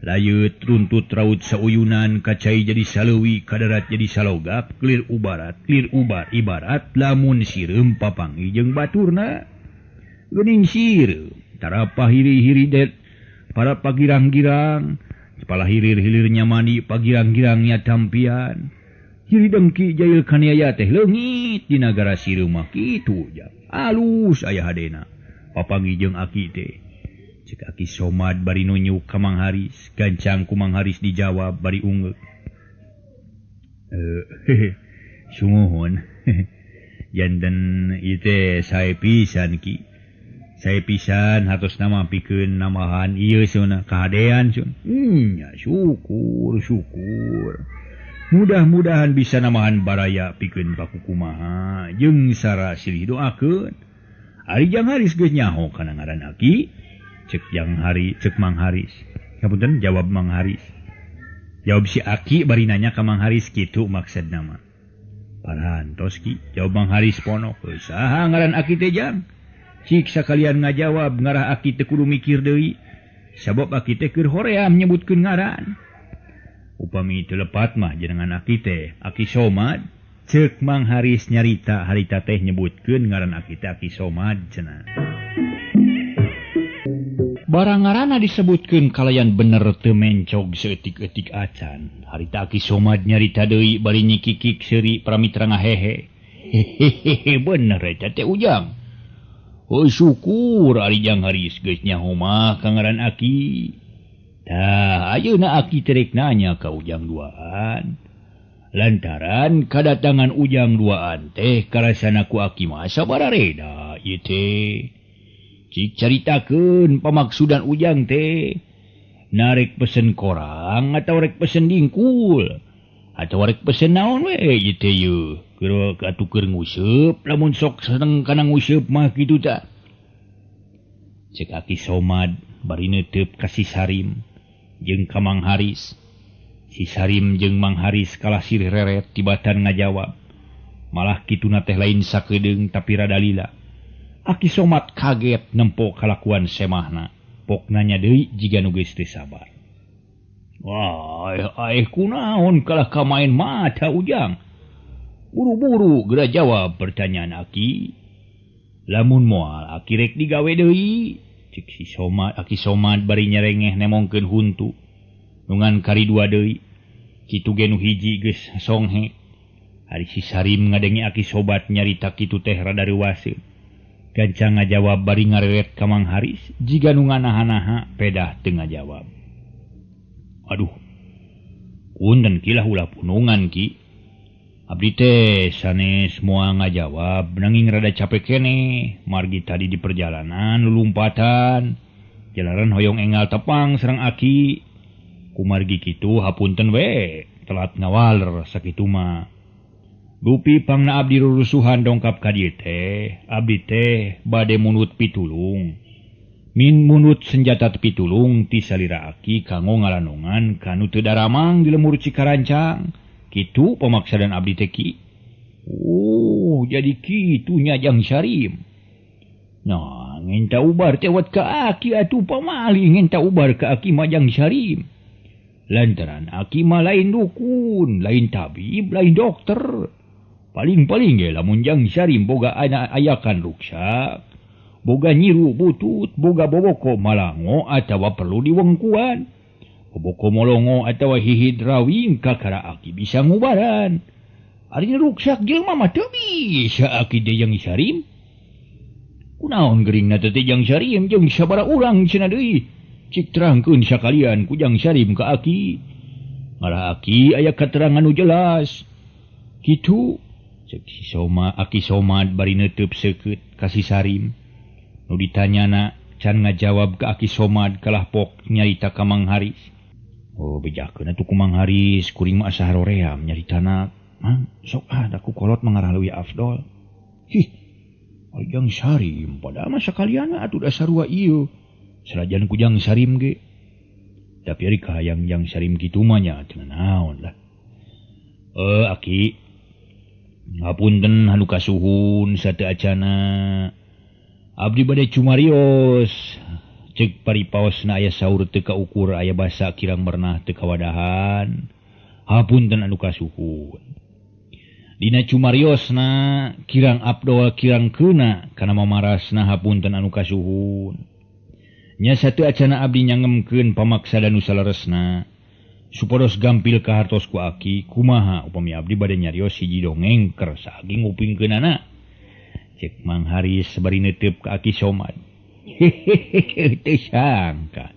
Layeut runtut raut sauyunan, kacai jadi saleuwi, kadarat jadi salogap, clear ubarat, clear ubar ibarat lamun sireum papanggih jeung baturna. Geuning sireum, tarapa hiri-hiri det, para pagirang-girang, kepala hilir-hilirnya mandi, pagirang-girangnya tampian. Hiri dengki jail kaniaya teh leungit di nagara sireum mah kitu ja. Alus aya hadena. Papanggih jeung aki teh. Cek Aki Somad bari nunjuk ka Mang Haris, gancang ku Mang Haris dijawab bari ungeuk. Sumuhun. Janten ieu teh sae pisan ki. Sae pisan hatosna mah pikeun nambahan ieu cenah kahadean cenah. Nya syukur syukur. Mudah-mudahan bisa nambahan baraya pikeun pakukumaha jeung sara silih doakeun. Ari Jang Haris geus nyaho kana ngaran aki. Cek Jang Hari, cek Mang Haris. Ngapunten jawab Mang Haris. Jawab si aki bari nanya ka Mang Haris kitu maksudna mah. Parantos ki, jawab Mang Haris ponok. Saha ngaran aki teh Jang? Cik sakalian ngajawab ngarah aki teh kudu mikir deui. Sabab aki teh keur hoream nyebutkeun ngaran. Upami teu lepat mah jenengan aki teh Aki Somad. Cek Mang Haris nyarita harita teh nyebutkeun ngaran aki teh Aki Somad cenah. Barang ngaranna disebutkeun kalayan bener teu mencog saeutik-eutik acan. Harita Aki Somad nyarita deui bari nyikikik seuri pramitra ngahehe. Hehehe bener eta teh Ujang. Oh syukur ari Jang Haris geus nyaho mah ka ngaran aki. Tah ayeuna aki teh rek nanya ka Ujang duaan. Lantaran kadatangan Ujang duaan teh karasana ku aki mah sabarareda ieu teh. Cik caritakeun pamaksudan Ujang teh. Narek pesen korang atau rek pesen dingkul atau rek pesen naon we ieu teh yeuh. Keur atuh keur nguseup lamun sok seneng kana nguseup mah kitu tah. Cek Aki Somad bari neuteup ka si Sarim jeung ka Mang Haris. Si Sarim jeung Mang Haris kalah sirih reret tibatan ngajawab. Malah kituna teh lain sakedeung tapi rada lila. Aki Somad kaget nempo kalakuan semahna. Pok nanya deui jiga nu geus teu sabar. Wah, aeh kunaon kalah ka main mata Ujang. Buru-buru geura jawab pertanyaan aki. Lamun moal aki rek digawe deui. Cek si Somad, Aki Somad bari nyerengeh nemongkeun huntu. Nungan kari dua deui. Kitu ge nu hiji geus songhe. Ari si Sarim ngadenge Aki Sobat nyarita kitu teh rada reuwaseun. Gancang ngajawab bari ngareret ka Mang Haris jiga nu nganaha-naha pedah teu ngajawab. Aduh. Punten ki lah ulah punungan ki. Abdi teh sanes moal ngajawab nanging rada capek keneh margi tadi di perjalanan lulumpatan. Jalaran hoyong enggal tepang sareng aki. Kumargi kitu hapunten we telat ngawaler sakitu mah. Dupi pangna abdi rurusuhan dongkap ka dieu teh, abdi teh bade munut pitulung. Min munut senjata pitulung ti salira aki kanggo ngalanongan kanu teu daramang di lemur Cikarancang. Kitu pamaksadan abdi teh ki. Oh, jadi kitu nya Jang Sarim. Nah, ngenta ubar teh wat ka aki atuh pamali ngenta ubar ka aki mah Jang Sarim. Lantaran aki mah lain dukun, lain tabib, lain dokter. Paling-paling ge lamun Jang Sarim boga ayakan ruksak, boga nyiru butut, boga boboko malango atawa perlu diwengkuan. Boboko molongo atawa hihid rawing kakara aki bisa ngubaran. Ari ruksak jelema mah teu bisa aki teh Jang Sarim. Kunaon geuringna teh Jang Sarim jeung sabaraha urang cenah deui. Cik terangkeun sakalian ku Jang Sarim ka aki. Ngarah aki aya katerangan nu jelas. Kitu cek si Soma aki Somad bari neuteub seukeut ka si Sarim. Nu ditanyana can ngajawab ka aki Somad kalah pok nyarita ka Mang Haris. Oh bejakeun atuh ku Mang Haris kuring mah asa haroream nyaritana. Mang sok ah da ku kolot mangarah leuwih afdol. Hih Jang Sarim padahal mah sakaliana atuh da sarua ieu. Sanajan ku Jang Sarim ge. Tapi ari kahayang Jang Sarim kitu mah nya teu naon lah. Aki ngapunten anu kasuhun sateu acana. Abdi bade cumarios. Ceuk paripaosna aya saur teu kaukur aya basa kirang merenah teu kawadahan. Hapunten anu kasuhun. Dina cumariosna kirang abdol kirang keuna kana mamarasna hapunten anu kasuhun. Nya sateu acana abdi nyangemkeun pamaksa dan nu saleresna. Supados gampil ka hartos ku aki kumaha upami abdi bade nyarios hiji dongeng kersa aki ngupingkeunana. Cek Mang Haris bari neuteub ka aki Somad. Hehehe teu sangka.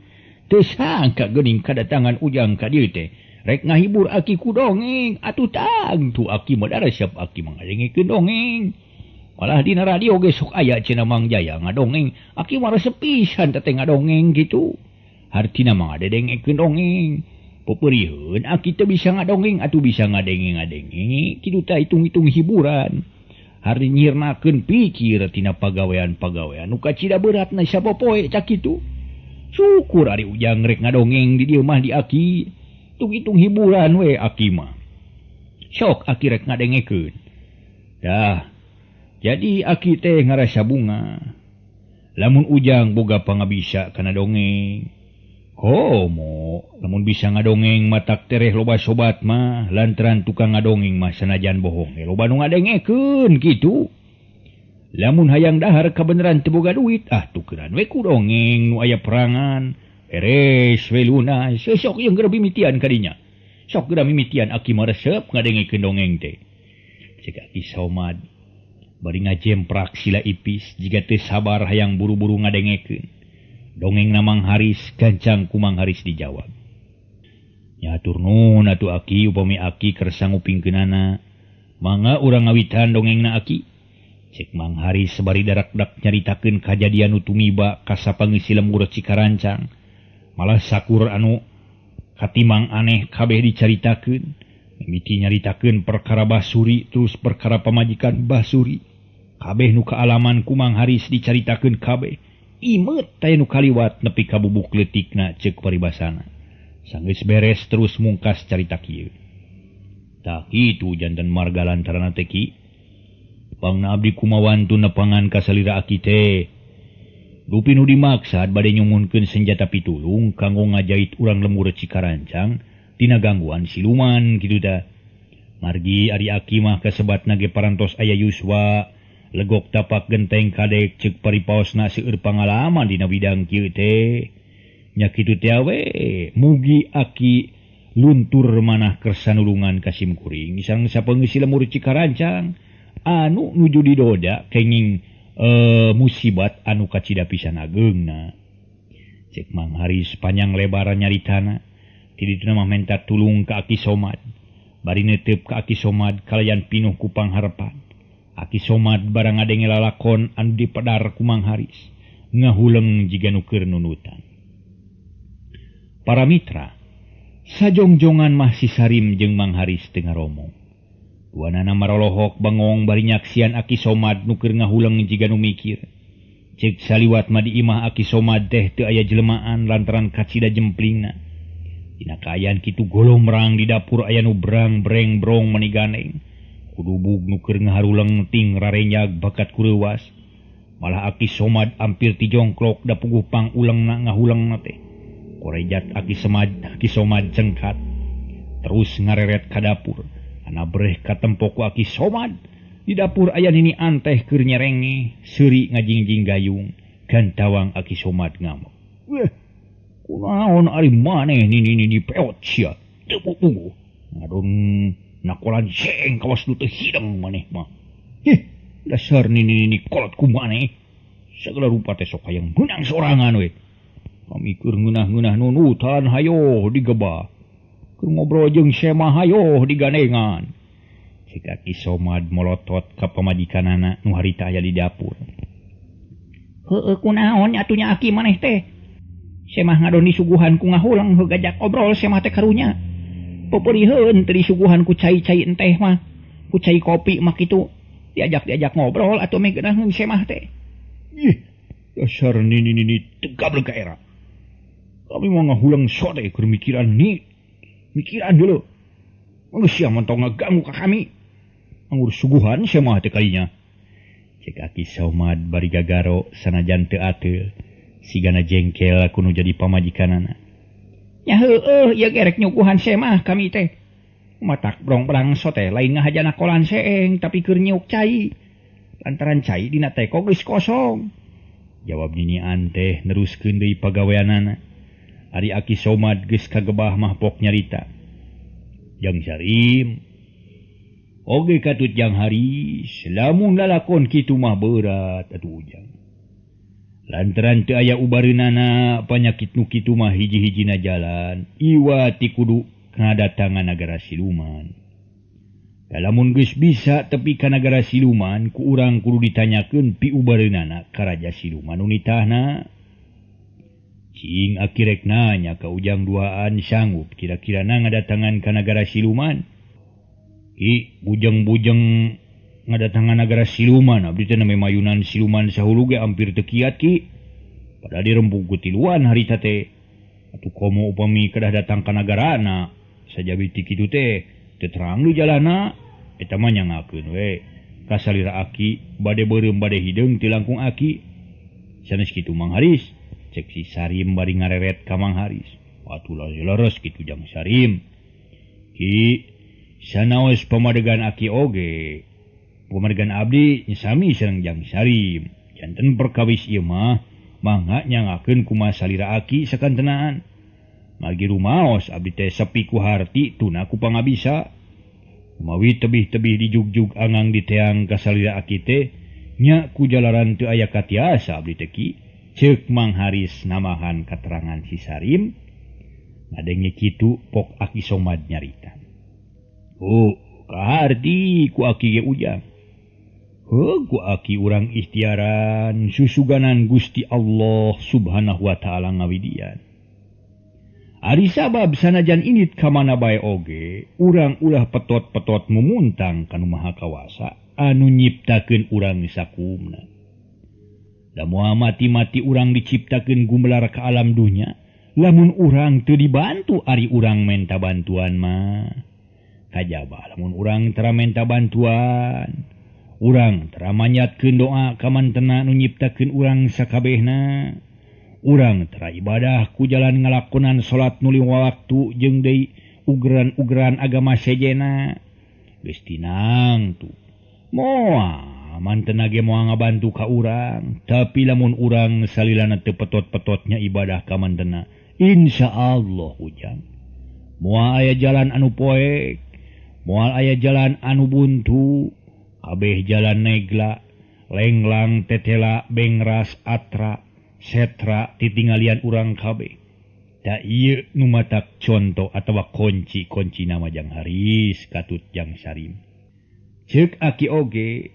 Teu sangka geuning kadatangan ujang ka dieu teh. Rek ngahibur aki ku dongeng atuh tangtu aki mah daresep aki mah ngadengekeun dongeng. Malah dina radio ge sok aya cenah Mang Jaya ngadongeng, aki mah resep pisan teh ngadongeng kitu. Hartina mah ngadengekeun dongeng. Peupeurieun aki teu bisa ngadongeng atuh bisa ngadenge-ngadenge kitu tah hitung-hitung hiburan. Hari nyirnakeun pikir tina pagawean-pagawean nu kacida beratna sapopoe cak kitu. Syukur ari ujang rek ngadongeng di dieu mah di aki. Hitung-hitung hiburan we aki mah. Sok aki rek ngadengekeun. Dah. Jadi aki teh ngarasa bunga. Lamun ujang boga pangabisa kana dongeng. Komo lamun bisa ngadongeng matak tereh loba sobat mah lantaran tukang ngadongeng mah sanajan bohong loba nu ngadengekeun kitu. Lamun hayang dahar kabeneran teu boga duit ah tukeran we ku dongeng nu aya perangan. Beres we lunas sok ieu geura mimitian kadinya. Sok geura mimitian aki mah resep ngadengekeun dongeng teh. Cek aki Somad bari ngajemprak sila ipis jiga teu sabar hayang buru-buru ngadengekeun. Dongeng Mang Haris gancang ku Mang Haris dijawab. Nya atur nuhun atuh aki upami aki kersa ngupingkeunana. Mangga urang ngawitan dongengna aki. Cek Mang Haris bari darakdak nyaritakeun kajadian nu tumiba ka sapangeusi lembur Cikarancang. Malah sakur anu katimang aneh kabeh dicaritakeun. Mimiti nyaritakeun perkara Basuri terus perkara pamajikan Basuri. Kabeh nu kaalaman ku Mang Haris dicaritakeun kabeh. Imet teh nu kaliwat nepi ka bubuk leutikna ceuk paribasana. Sanggeus beres terus mungkas carita kieu. Tah kitu janten marga lantaran teh ki. Pangna abdi kumawantu nepangan ka salira aki teh. Dupi nu dimaksad bade nyungunkeun senjata pitulung kanggo ngajait urang lembur Cikarancang tina gangguan siluman kitu tah. Margi ari aki mah kasebatna ge parantos aya yuswa. Legok tapak genteng kadek ceuk paripaosna seueur pangalaman dina bidang kieu teh. Nya kitu teh we mugi aki luntur manah kersa nulungan ka simkuring sareng sapeungsi lemur Cikarancang anu nuju didoda kenging musibat anu kacida pisan ageungna. Cek Mang Haris panjang lebar nyaritana ti dituna mah menta tulung ka Aki Somad. Bari neuteup ka Aki Somad kalayan pinuh ku pangharepan. Aki Somad barang ngadenge lalakon anu dipedar ku Mang Haris ngahuleng jiga nu keur nunutan. Para mitra, sajongjongan mah si Sarim jeung Mang Haris teu ngaromong. Duanana marolohok bengong bari nyaksian Aki Somad nu keur ngahuleng jiga nu mikir. Cek saliwat mah di imah Aki Somad teh teu aya jelemaan lantaran kacida jemplingna. Dina kaayaan kitu golomrang di dapur aya nu brang breng brong mani ganeng. Kudubug nu keur ngaharuleng ting rarenyag bakat kureuwas. Malah Aki Somad ampir ti jongklok da puguh pang ulengna ngahulengna teh. Korejat Aki Somad cengkat. Terus ngareret ka dapur. Ana breh katempo ku Aki Somad. Di dapur aya nini anteh keur nyerenge, seuri ngajingjing gayung, gantawang Aki Somad ngamuk. Weh, kunaon ari maneh nini peot sia. Teu puguh. Ngadon nakolan seng kawas nu teu hideng maneh mah. Hih, dasar nini kolot ku maneh. Sagala rupa teh sok hayang meunang sorangan we. Kami keur ngeunah-ngeunah nunutan hayoh digebah. Keur ngobrol jeung Sema hayoh digandengan. Cek Aki Somad molotot ka pamajikanana nu harita aya di dapur. Heueuh kunaon atuh nya Aki maneh teh? Semah ngadon disuguhan ku ngahuleng heuh gajak obrol semah teh karunya. Peupeuriheun teu disuguhan ku cai-cai enteh mah, ku cai kopi mah kitu. Diajak-diajak ngobrol atuh meh geunaheun semah teh. Ih, dasar nini tegablek ka era. Kami mau ngahuleng sore keur mikiran ni. Mikiran dulu. Geus sia mah tong ngaganggu ka kami. Anggur suguhan sia mah teh kalinya. Cek Aki Somad bari gagaro sanajan teu ateul. Sigana jengkel ku nu jadi pamajikanana. Nya heueuh ieu ge rek nyuguhan semah kami teh. Matak brong-brang sote lain ngahajana kolan seeng tapi keur nyiuk cai. Lantaran cai dina teko geus kosong. Jawab nini anteh neruskeun deui pagaweanana. Ari Aki Somad geus kagebah mah pok nyarita. Jang Sarim oge katut Jang Haris lamun lalakon kitu mah berat atuh ujang. Lantaran teu aya ubareunana panyakit nu kitu mah hiji-hijina jalan iwa ti kudu ngadatangan nagara siluman. Lamun geus bisa tepi ka nagara siluman ku urang kudu ditanyakeun piubareunana ka raja siluman nu nitahna. Cing aki rek nanya ka ujang duaan sanggup kira-kirana ngadatangan ka nagara siluman. Ki bujeng-bujeng ngadatangan nagara siluman abdi teh name mayunan siluman sahulu ge ampir teu kiat ki. Padahal dirembug ku tiluan harita teh. Atuh komo upami kedah datang ka nagarana sajabi ti kitu teh teu terang di jalana eta mah nyangakeun we. Kasalira aki bade beureum bade hideung ti langkung aki. Sanes kitu Mang Haris. Cek si Sarim bari ngareret ka Mang Haris. Atuh leres kitu Jang Sarim. Ki sanaos pamadegan aki oge. Pamadegan abdi sami sareng Jang Sarim. Janten perkawis ieu mah mangga nyangakeun kumaha salira aki sakantenaan. Margi rumaos abdi teh sepi ku harti tuna ku pangabisa. Mawi tebih-tebih dijugjug angang diteang ka salira aki teh nya ku jalaran teu aya katiasa abdi teh ki. Ceuk Mang Haris namahan katerangan si Sarim. Ngadenge kitu pok Aki Somad nyarita. Oh, kaharti ku aki ge ujang. Heuh ku aki urang ikhtiaran susuganan Gusti Allah Subhanahu wa taala ngawidian. Ari sabab sanajan init ka mana bae oge, urang ulah petot-petot mumuntang ka nu Maha Kawasa anu nyiptakeun urang sakumna. Da moal mati-mati urang diciptakeun gumelar ka alam dunya, lamun urang teu dibantu ari urang menta bantuan mah. Kajaba lamun urang tara menta bantuan, urang tara manyatkeun doa ka mantena nu nyiptakeun urang sakabehna. Urang tara ibadah ku jalan ngalakonan salat nu lima waktu jeung deui ugeran-ugeran agama sejena. Geus tinang tuh. Moal mantena ge moal ngabantu ka urang, tapi lamun urang salilana teu petot-petotnya ibadah ka mantena, insyaallah ujang. Moal aya jalan anu poek, moal aya jalan anu buntu, kabeh jalan negla, lenglang tetela bengras atra, setra titinggalian urang kabeh. Da ieu nu matak conto atawa kunci-kunci nama Jang Haris katut Jang Sarim. Ceuk aki oge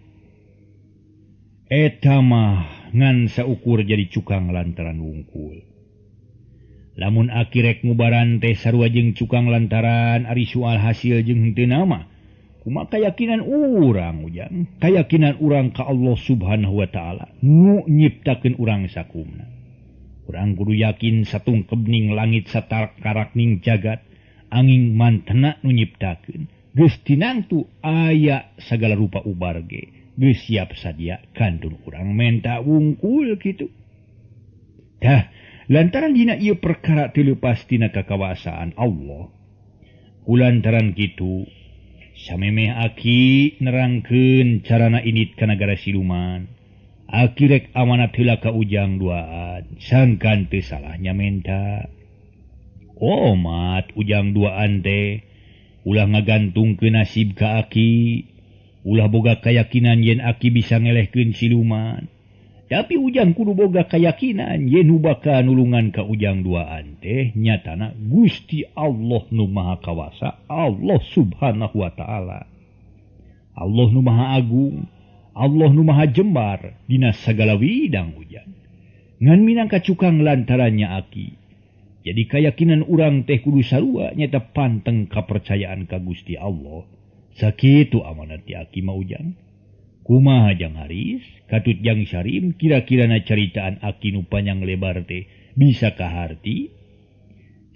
eta mah ngan saukur jadi cukang lantaran wungkul. Lamun aki rek ngubaran teh sarua jeung cukang lantaran ari soal hasil jeung henteu nama, Kumaha keyakinan urang ujang? Keyakinan urang ka Allah Subhanahu wa taala nu nyiptakeun urang sakumna. Urang kudu yakin satungkebning langit satarkarakning jagat angin mantena nu nyiptakeun. Geus tinangtu aya sagala rupa ubar ge. Geus siap sadia kantun urang menta wungkul kitu. Tah, lantaran dina ieu perkara teu leupas tina kakawasaan Allah. Kulantaran kitu samemeh aki nerangkeun carana init ka nagara siluman. Aki rek amanat heula ka ujang duaan, sangkan teu salahnya menta. Omat ujang duaan teh ulah ngagantungkeun nasib ka aki, ulah boga kayakinan yen aki bisa ngelehkeun siluman. Tapi ujang kudu boga kayakinan yen nu bakal nulungan ka ujang duaan teh nyatana Gusti Allah nu Maha Kawasa, Allah Subhanahu wa taala. Allah nu Maha Agung, Allah nu Maha Jembar dina sagala widang ujang. Ngan minangka cukang lantarannya aki. Jadi kayakinan urang teh kudu sarua nyata panteng kapercayaan ka Gusti Allah. Sakitu amanat ti aki mah ujang. Kumaha jang Haris, katut jang Sarim, kira-kira na caritaan aki nu panjang lebar teh bisa kaharti?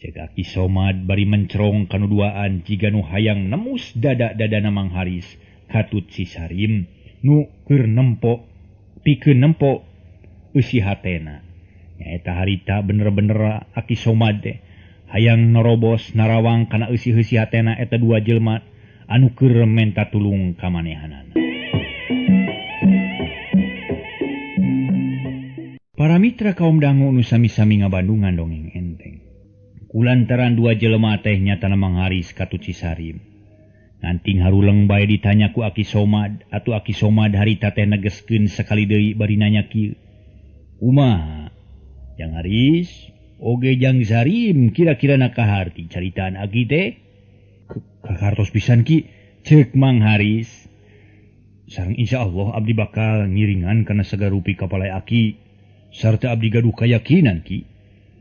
Cek aki Somad bari mencerong kanu duaan jiga nu hayang nemus dada-dadana Mang Haris, katut si Sarim nu keur nempo, pikeun nempo eusi hatena. Nyaeta harita bener-bener aki Somad teh hayang nerobos narawang kana eusi-eusi hatena eta dua jelema anu keur menta tulung ka manehanana. Para mitra kaum dangu nu sami-sami ngabandungan dongeng enteng. Kulantaran dua jelema teh nyatana Mang Haris katut si Sarim. Nganting haruleng bae ditanya ku Aki Somad, atuh Aki Somad harita teh negeskeun sakali deui bari nanya kieu. Kumaha? Jang Haris, oge jang Sarim kira-kira na kaharti caritaan aki teh? Kahartos pisan ki, ceuk Mang Haris. Sareng insyaallah abdi bakal ngiringan kana sagarupi kapalai aki. Sarta abdi gaduh kayakinan ki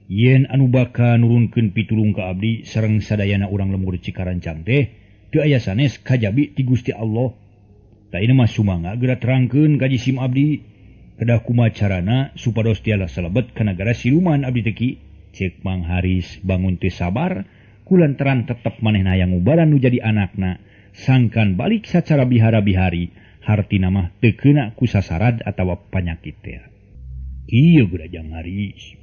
yen anu bakal nurunkeun pitulung ka abdi sareng sadayana urang lembur Cikarancang teh teu aya sanes kajabi ti Gusti Allah. Ta ieu mah sumangga geura terangkeun ka jisim abdi kedah kumaha carana supados tiala salebet ka nagara siluman abdi teh ki. Ceuk Mang Haris bangun teu sabar kulantaran tetep manehna hayang ngubaran nu jadi anakna sangkan balik sacara bihara-bihari hartina mah teu keuna ku sasarad atawa panyakit teh. Ieu geura jang Haris.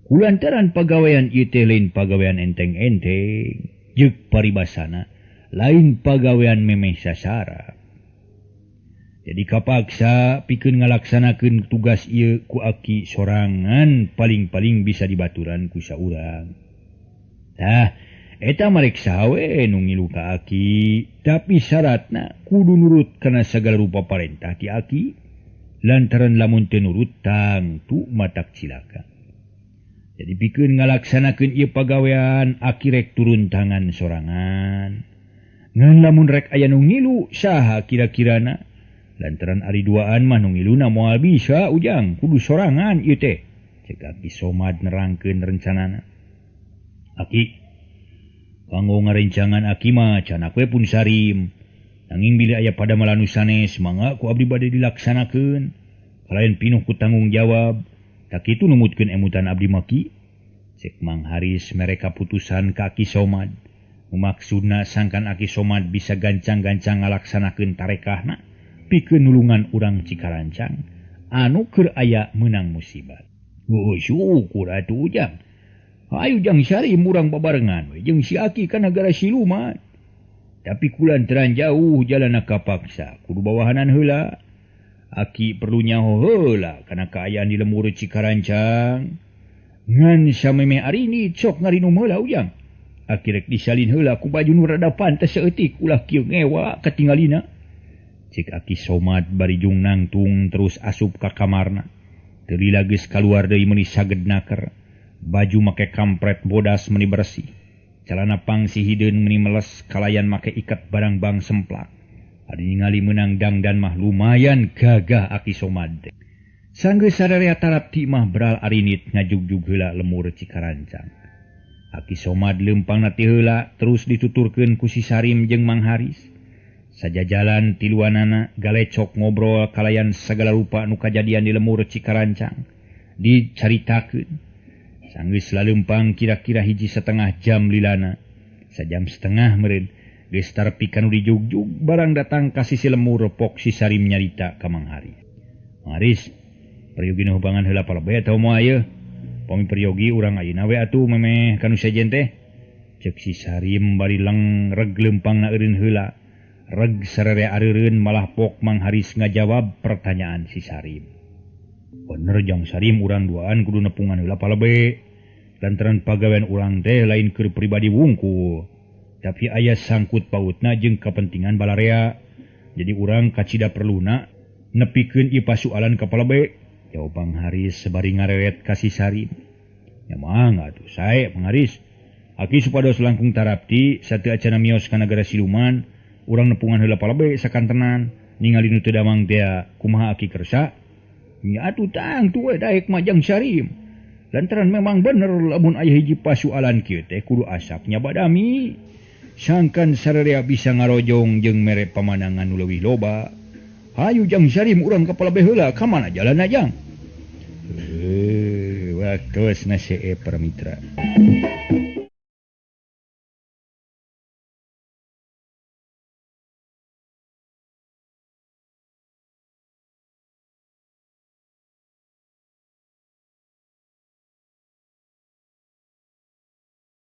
Kulantaran pagawean ieu teh lain pagawean enteng-enteng, jeung paribasana lain pagawean memeh sasara. Jadi kapaksa pikeun ngalaksanakeun tugas ieu ku aki sorangan paling-paling bisa dibaturan ku saurang. Tah, eta marek saha we nu ngilu ka aki, tapi syaratna kudu nurut kana sagala rupa parentah ti aki. Lantaran lamun teu nurut tangtu matak cilaka. Jadi pikeun ngalaksanakeun ieu pagawean aki rek turun tangan sorangan. Ngan lamun rek aya nu ngilu saha kira-kirana? Lantaran ari duaan mah nu ngiluna moal bisa ujang, kudu sorangan ieu teh. Cek Aki Somad nerangkeun rencanana. Aki kanggo ngarencangan aki mah canak we pun Sarim. Nanging bila aya pada malanu sanes mangga ku abdi bade dilaksanakeun. Kalayan pinuh ku tanggung jawab. Tak kitu numutkeun emutan abdi maki. Cek Mang Haris mere kaputusan ka Aki Somad. Maksudna sangkan Aki Somad bisa gancang-gancang ngalaksanakeun tarekahna pikeun nulungan urang Cikarancang anu keur aya meunang musibat. Oh syukur atuh ujang. Hayu jang Sarim urang babarengan we jeung si Aki ka nagara siluman. Tapi kulantaran jauh jalanna kapaksa kudu bawahanan heula. Aki perlu nyaho heula kana kaayaan di lembur Cikarancang. Ngan samemeh arini cok ngarinum heula ujang. Aki rek disalin heula ku baju nu rada pantes saeutik ulah kieu ngewa katingalina. Cek Aki Somad bari jung nangtung terus asup ka kamarna. Teu lila geus kaluar deui meuni saged naker. Baju make kampret bodas meuni bersih. Calana pangsi hideung meuni meles kalayan make ikat barang bang semplak. Ari ningali meunang dangdan mah lumayan gagah Aki Somad. Sanggeus sararea tarapti mah beral arinit ngajugjug heula lemur Cikarancang. Aki Somad leumpangna ti heula terus dituturkeun ku si Sarim jeung Mang Haris. Sajajalan tiluanana galecok ngobrol kalayan segala rupa nu kajadian di lemur Cikarancang dicaritakeun. Sanggeus lalempang kira-kira 1,5 jam lilana. Sajam setengah meureun geus tarpi kanu dijugjug barang datang ka sisi lemur pok si Sarim nyarita ka Mang Haris. Mang Haris, peryogi nu hubangan heula palebe atawa moal ieu? Pami peryogi urang ayeuna we atuh memeh kanu sejen teh. Ceuk si Sarim bari leng reg lempangna eureun heula. Reg sarere areureun malah pok Mang Haris ngajawab pertanyaan si Sarim. Bener jang Sarim urang duaan kudu nepungan heula palebe. Lantaran pagawean urang teh lain keur pribadi wungkul, tapi aya sangkut pautna jeung kepentingan balarea. Jadi urang kacida perluna nepikeun ieu pasualan ka palebe. Jawab Mang Haris sebari ngarewet ka si Sarim. Ya mangga atuh sae Mang Haris. Aki supados langkung tarapti sateu acana mios ka nagara siluman, urang nepungan heula palebe sakantenan ningali nu teu damang teh kumaha aki kersa. Nya atuh tangtu we daek mah jang Sarim. Lantaran memang bener lamun aya hiji pasualan kieu teh kudu asapnya badami. Sangkan sararea bisa ngarojong jeung mere pamandangan nu leuwih loba. Hayu jang Sarim urang ka palebe heula, ka mana jalanna jang? Waktosna see para mitra.